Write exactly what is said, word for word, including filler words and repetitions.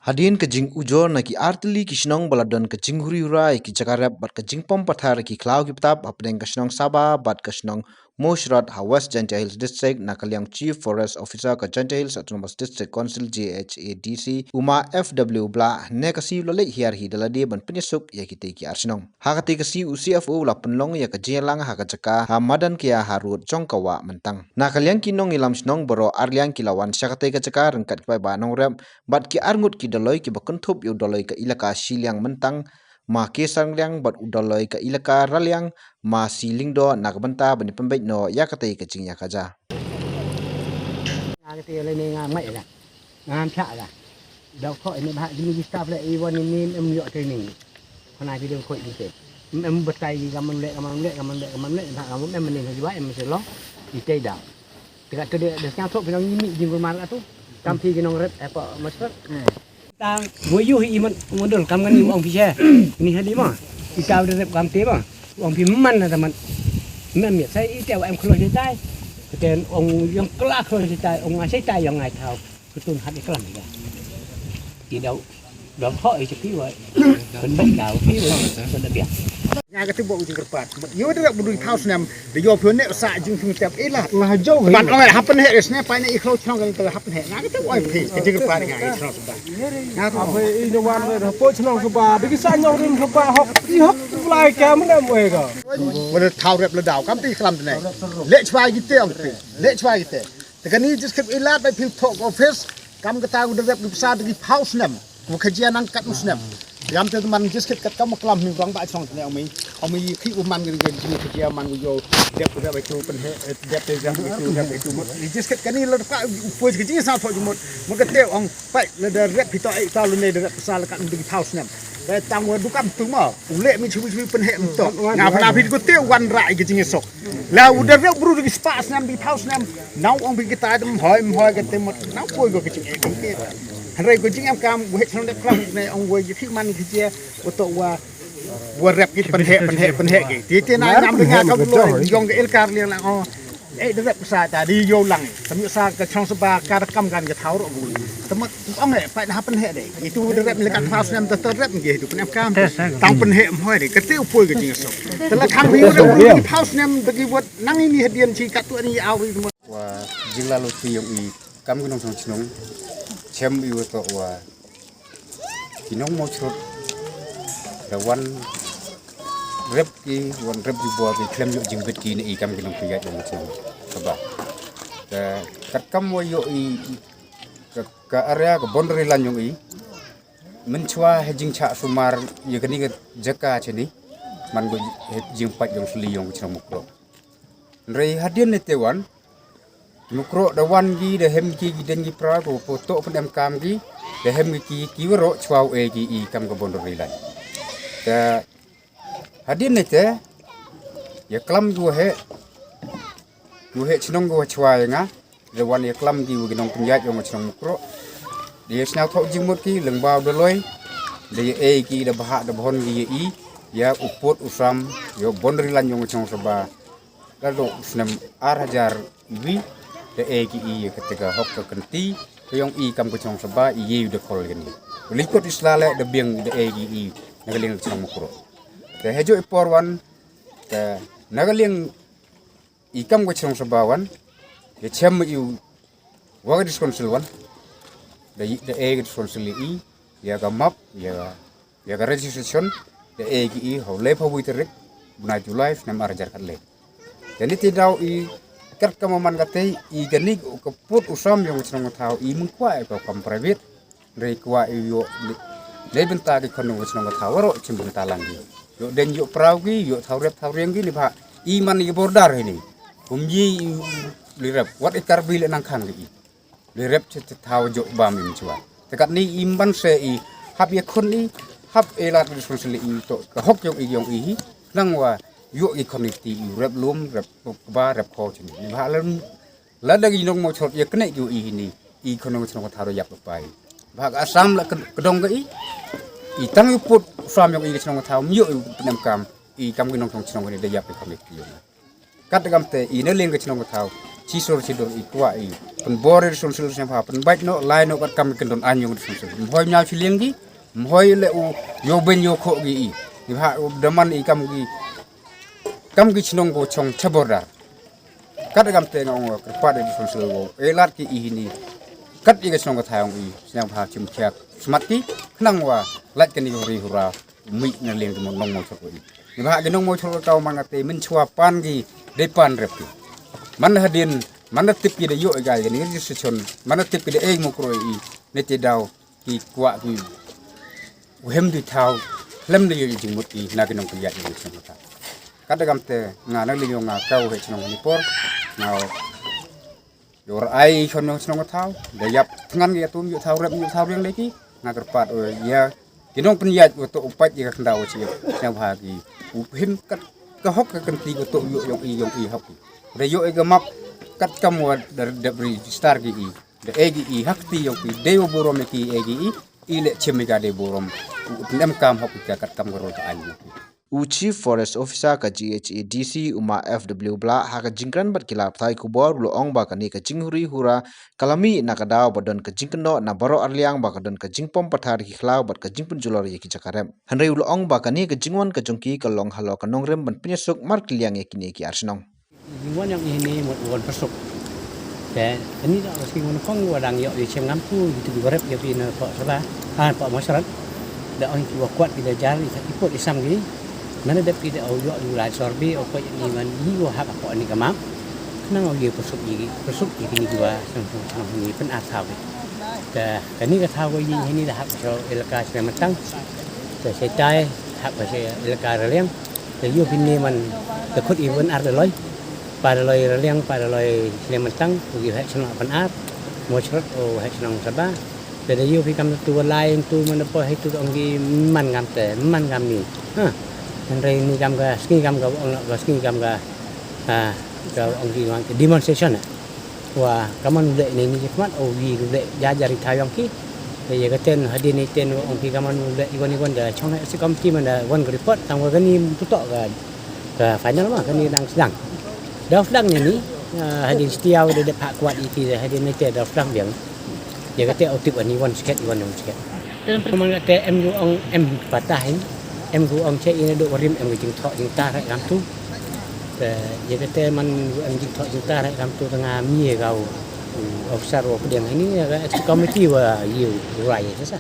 Hadien ka jingujor na ki artylli ki shnong ba la don ka jinghuri hura ïa ki jaka rep bad ka jingpom pathar ïa ki khlaw ki btap hapdeng ka shnong Saba bad ka shnong Mawshrot ha West Jaintia Hills District, na ka liang Chief Forest Officer ka Jaintia Hills Autonomous District Council, J H A D C, u Ma F W Blah, ne ka sngi u la leit hiar hi da lade ban pynïasuk ïa kitei ki ar shnong. Ha katei ka sngi u C F O u la pynlong ïa ka jingïalang ha ka jaka ha madan ka ïa ha rud jong ka wah Myntang. Na ka liang ki nongïalam shnong baroh ar liang ki la wan sha katei ka jaka ryngkat ki paidbah nongrep bad ki arngut ki dolloi kiba kynthup ïa u dolloi ka ilaka Shiliang Myntang, Ma K Sarngliang, bad u dolloi ka ilaka Raliang, Ma C Lyngdoh, na ka bynta ban ïa pynbeit noh ïa katei ka jingïakajia. Nga kata ïa lei ne nga mai la. Nga am chak la. Dau kho ini bah ini kita pula i wan ini em yok training. Khana video kho ini te. Em batai di kaman lek, kaman lek, kaman lek, kaman lek, bah kaman em ini juga em mesti lo. Ite dau. Tiga tu dia dia sekarang tu pinang ini jinggur mar tu. Kampi ginong rep apa maksud? Tang, mo yu hi iman modol kam ngani ong phi sha. Ni hadi ma. Ita udah rep kam te ma. Ong phi man na taman. Mem ya, sai ita wa em khlo sai tai. Keten ong yang kla khlo sai tai, ong ngai sai tai yang ngai thau. Ketun hadi klam ya. Ti dau dau tho i phi wa. Pen bok dau phi wa. Pen da bia. Nga ka tip ba u jingkyrpad. Ïa u da rep ba dui phaw snem, da ïoh phi ne sa jingthung tep ila. Nga ha jong. Ban ong happen he snem pa ne i khlo chnong ka ta happen he. Nga ka tip oi phi ka jingkyrpad nga i khlo sba. Nga tu. Apa i no wan da po chnong sba. Bigi sa nyong rim sba hok. I hok lai ka mena mo e ka. Wala thaw rep la daw kam ti klam ne. Le chwa gi te ong phi. Le chwa gi te. Te kani jis kep ilat ba phi thok office. Kam kata u da rep gi psa da gi phaw snem. Ku khajia nang kat u snem. Yam te man jis kit kat kam klam ni rong ba chong ne ong mi. Ong mi khi u man ge ge ji khajia man u yo. Dep u dep tu pen he dep te jam tu dep tu mut. Ni jis kit kani la ka u poi khajia sa tho mut. Mut ka te ong pai la da rep phi to ai ta lu ne da rep sa la ka ndu phaw snem. Ba tang wa du kam tu ma. U le mi chu chu pen he mto. Nga phana phi ko te wan ra ai ge jing sok. La u da rep bru de spa snem bi phaw snem. Nau ong bi kita dem hoi hoi ge te mut. Nau poi go ge jing e. Hynrei ko jingem kam u heh shnong dep klam ne ong wei ji phi man ki jia u to wa wa rep ki pen heh pen heh pen heh ki. Ti ti na nam ri nga ka bu lo yong ka ilkar liang lang ong. Eh de rep sa ta di yo lang. Tam sa ka chong sa ba ka kam kan ka thau ro bu. Tam ong eh pa na pen heh de. Itu de rep le ka thau snem ta rep ki itu pen kam. Tang pen heh mo de ka ti u poi ka jing so. Te la khang bi rep phaw snem de ki wat nang ini hadian chi ka tu ni au ri. Wa jinglalu ti yong i kam ki nongchong chnong chem i wa to wa ki nong Mawshrot da wan rep ki wan rep ki bua ki khlem ïoh jingbit ki ne i kam ki nongpynïaid nongchong sba. Ka kat kam wa ïoh i ka, ka area ka boundary line yong i mynchwa he jingchah sumar ïa kani ka jaka chini man ko he jingpait yong sli yong chnong Mukroh. Hynrei hadien ne te wan Mukroh da wan ki da hem ki ki den ki pra ko po to pen em kam ki da hem ki ki waro chwa u e ki i kam ka boundary line. Ka hadien ne te ïa klam ki wa he ki wa he chnong ki wa chwa ïa nga da wan ïa klam ki wa ki nongpynïaid yong chnong Mukroh. Da ïa sñiaw tho jingmut ki leng ba u da loi da ïa e ki da bha da bhon ki ïa i ïa u put u sam ïa boundary line yong chnong sba. Ka dok snem ar hajar wi da e ki i ka te ka hok ka kenti ka yong i kam ka chong sba i ye da kol kani. Likot isla le da biang da e ki i na ka liang chong Mukroh. Te hejo i por wan te na ka liang i kam ka chong sba wan ya chem i wa ka district council wan da e ka district council i ya ka map ya ka ya ka registration da e ki i hau le phawi tarik bnai July snem ar hajar khatle. Te ni ti daw i kat ka maman ka te i ka ni ka put u sam yong chnong thaw i mung kwa ka kam private. Re kwa i yo le benta ki khon yong chnong thaw ro chim benta lang ki. Yo den yo praw ki yo thaw rep thaw riang ki ni ba i man i border hi ni. Kum yi i li rep wat i karbi le nang khang ki i. Le rep che te thaw jo bam im chwa. Te kat ni im ban se i hap ye khun i hap e lat responsibility i to ka hok yong i yong i hi. Nang wa yo i khun i ti i rep lum rep ba rep kho chini. Ni ba lam la da gi nong mo chot ye kne yo i hi ni i khun nong chong thaw yap pa i. Ba ka Assam la kedong ka i. I tang i put sam yong i chong thaw mi yo i penem kam i kam ki nong chong chong ni da yap i khun i ti yo. Kat da kam te i ne ling ka chnong ka thaw Chi sor chi dor i kwah i pynbor i Song Sil sngewbha pynbeit noh, lai noh katkam ki kyndon aiñ yong i Song Sil. Mhoi ñiaw chi liang ki, mhoi leh u yoh beiñ yoh khoh ki i. Ni ha u daman i kam ki, kam ki chnong ko chong cha border. Kat kam te nga ong kyrpad i Song Sil ko e lad ki i hini. Kat i ka chnong ka thaw ong i sngewbha chim khiak smat ki khnang wa lait kani ka huri hura. Mih na liang ki nong Mawshyrkhei. Ni ba ha ki nong Mawshyrkhei ka man ka te mynchwa pan ki dei pan rep ki. Man hadien, man da tip ki da yoh i gai ni registration, man da tip ki da ei mo kroi i, ne te daw ki kwah ki u hem di thaw, lem da yoh i jingmut ki na ki nong pynjat i shnong ka thaw. Kat da kam te nga na liang nga ka u he shnong ni por, nga Yor ai khon nong shnong thaw, da yap thngan ki atum yu thaw rep yu thaw riang dei ki, nga kyrpad o ya ki nong pynjat u to u pait ya ka khndaw chi sngewbha ki u him kat ka hok ka kynti u to yu yong i yong i hok ki. Da yu i ka map kat kam wa da da register ki i, da e ki i hak ti yong ki dei u burom ki e ki i, i le chim i ka dei burom u pnem kam hok ka kat kam ka rol ka ai. U Chief Forest Officer ka G H A D C u Ma F W Blah ha ka jingkren bad ki lad pathai khubor u la ong ba kane ka jinghuri hura ka la mih na ka daw ba don ka jingkynnoh na baroh arliang ba ka don ka jingpom pathar ïa ki khlaw bad ka jingpynjulor ïa ki jaka rep. Hynrei u la ong ba kane ka jingwan ka jong ki ka long halor ka nongrim ban pynïasuk markylliang ïa kine ki ar shnong. Jingwan jong i hini mut wan pynïasuk. Te kani da ka sngi wan phong wa dang ïoh i chem ngam tu gitu ki barep ïoh ki na pok sala. Ah, pok Mawshyrkhei. Da ong ki wa kwat ki da jar i put i sam ki. Mana dep ki da au ïoh du lai sorbi au kwat ni man i wa hak pok ni ka map. Khnang au ïoh pynïasuk i pynïasuk i kini ki wa sang sang sang ni pyn ar thaw ki. Te kani ka thaw wa i hini da hak sha elaka Sleiman Tang. Te Seitai hak sha elaka Raliang. Te ïoh phi ni man te khut i wan ar da loi. Pa da loi Raliang, pa da loi Sleiman Tang, u ïoh heh shnong Pnar, Mawshyrkhei u heh shnong Sabha. Te da ïoh phi kam tu lai tu man da po heh tu ong ki man ngam te, man ngam ni. Ha. Hynrei ni kam ka sngi kam ka ong ka sngi kam ka, ha, ka ong ki wan demonstration. Wa kaman u leh ne ni khmat o wi u leh ja jari thayong ki. Te ye ka ten hadin ni ten ong ki kaman u leh iwan iwan da chong si committee man da wan ka report tang wa kani putok ka ka final ma kani dang sdang. Da sdang ne ni hadin stia wa da dep ha kwat iti da hadin ni te da sdang biang. Ye ka te o tip ani wan sket iwan wan sket. Te man ka te em gu ong em patah in. Em gu ong che ina do warim em gu jingthok jingtar kam tu. Te ye ka te man gu em jingthok jingtar kam tu tanga mi ye gau. Officer wa pdiang ini ya ka committee wa yu rai sa sa.